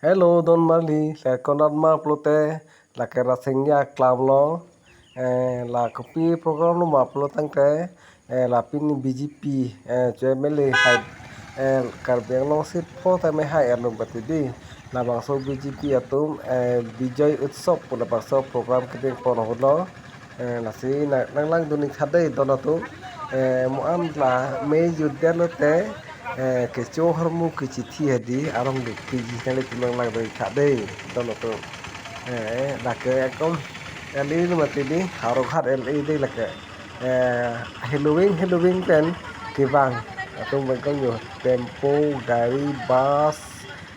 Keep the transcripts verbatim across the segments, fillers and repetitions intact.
Hello, don marli, la konat ma pulote, lake Rasinja Club lo, eh, la kopi program lo ma pulo tangte, eh, la pini B J P, eh, chu M L A hai, eh, Karbi Anglong seat four tame hai arlo mati di, labangso B J P atum, eh, Bijoy Utsav pu labangso program kedeng pon ahut lo, eh, lasi na-, nanglangdun ik tha dei don atum, eh, mo-an la mei jutdet lote, eh, kecho ahormu kechithi hedi, arong dukpiji nangli tum nanglangdun ik tha dei don atum. Eh, lake ekdom L A lo mati di, Howraghat L A dei lake. Eh, heloving, heloving pen kevang atum bengkong yo, tempo, gari, bus,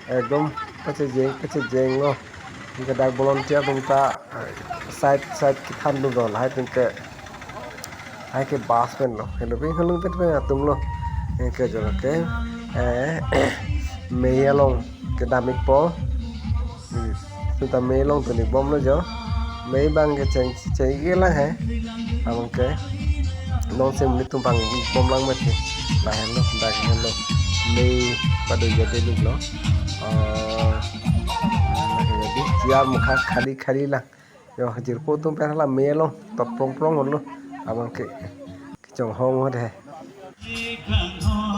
ekdom kachejeng, kachejeng lo. Anke dak volunteer atum ta, eh, side, side kethandun lo, lahai pen ke, lahai ke bus pen lo, heloving, heloving pen, pen atum lo. Anke jo ke, eh, mei along kedam ikpo. Hmm. Seta mei along dun ik bom lo jo. Mei abang ke cheng, cheng ik lang he. Abang ke. Non se monit atum vang bom lang mati. Lahenlo, dak henlo. Mei pado jade nik lo. Oh. Dak henlo di. Chair mukha khali khali lang. Jo, jirpo atum pen hala mei along. Top prong prong lo. Abang ke. Chonghong ho de.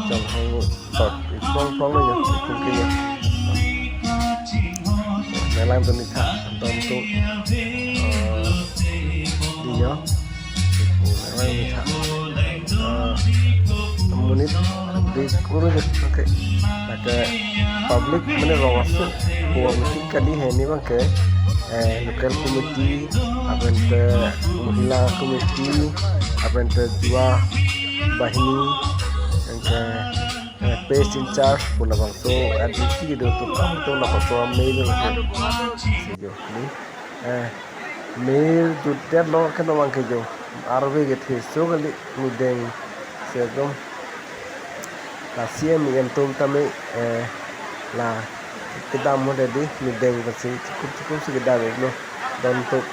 Chonghong ho. Top prong prong lo jo. Itum ke jo. Nanglangdun ik tha. Don atum. Eh, di jo. Nanglangdun ik tha. Eh, monit di kuru je, okay. Lake public mane rong asu. Ko meeting kali he ni abang ke, eh, local committee, lapen te Mahila committee, lapen te Yuva Bahini, anke, eh, page in charge pu labangso, eh, D C do tu kam tu na koto mei lo ke. Si jo ni. Eh, mei jutdet lo ke no abang ke jo. Arve kethe so kali, mideng si ekdom. La C M E M atum tame, eh, la kedam ho de di, mideng pensi chikum chikum si kedam iklo. Don atum.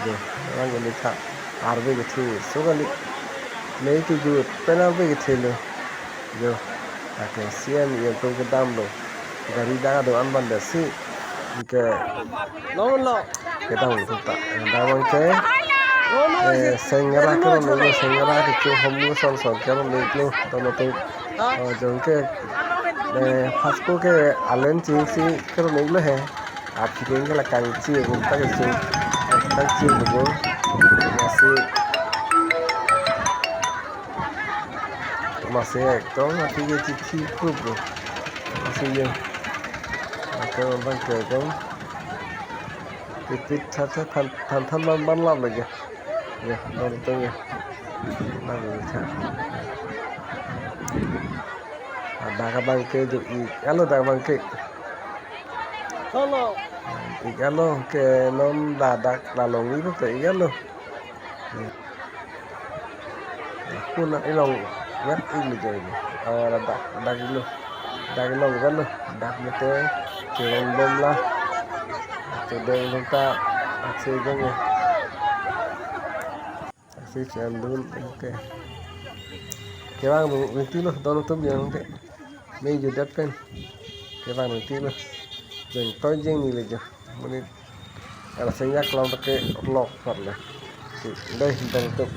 Jo, nanglangdun ik tha. Arve kethe so kali. Mei kejut pen arve kethe lo. Jo, lake C M E M atum kedam lo. Gari dak do-an abang de si. Anke kedam lo ta. Kedam abang ke. Eh, senggra keron lo, senggra kecho ahormu son son keron lo, don atum. Oh, jo ke, eh, first ko ke alen ching si keron lo he. Aphi ke la kangchi, rum ta kecho. Ta ching lo. Masi. Masi ekdom aphi ke chithi proof lo. Masi jo. Masi abang ke ekdom. Pit pit tha tha than than than ban ban lap lagi. Jo, don atum jo. Lagi tha. Dak abang ke jo ik alo dak abang ke. Hello. Ik alo ke non ladak la longji pulote ik alo. Kuna ilong vet ik lo jai. Oh, ladak, dak iklo. Dak ilong vet lo. Dak mete cheron bom la. Chedeng bom ta, aksi jong ya. Aksi chen dun, okay. Kevang dun, rinti lo, don atum jong ke. Mei jutdet pen. Kevang rinti lo. Jeng toi jeng ni le jo. Monit. Ala sengja klong ta ke lok par le. Si, dei, don atum.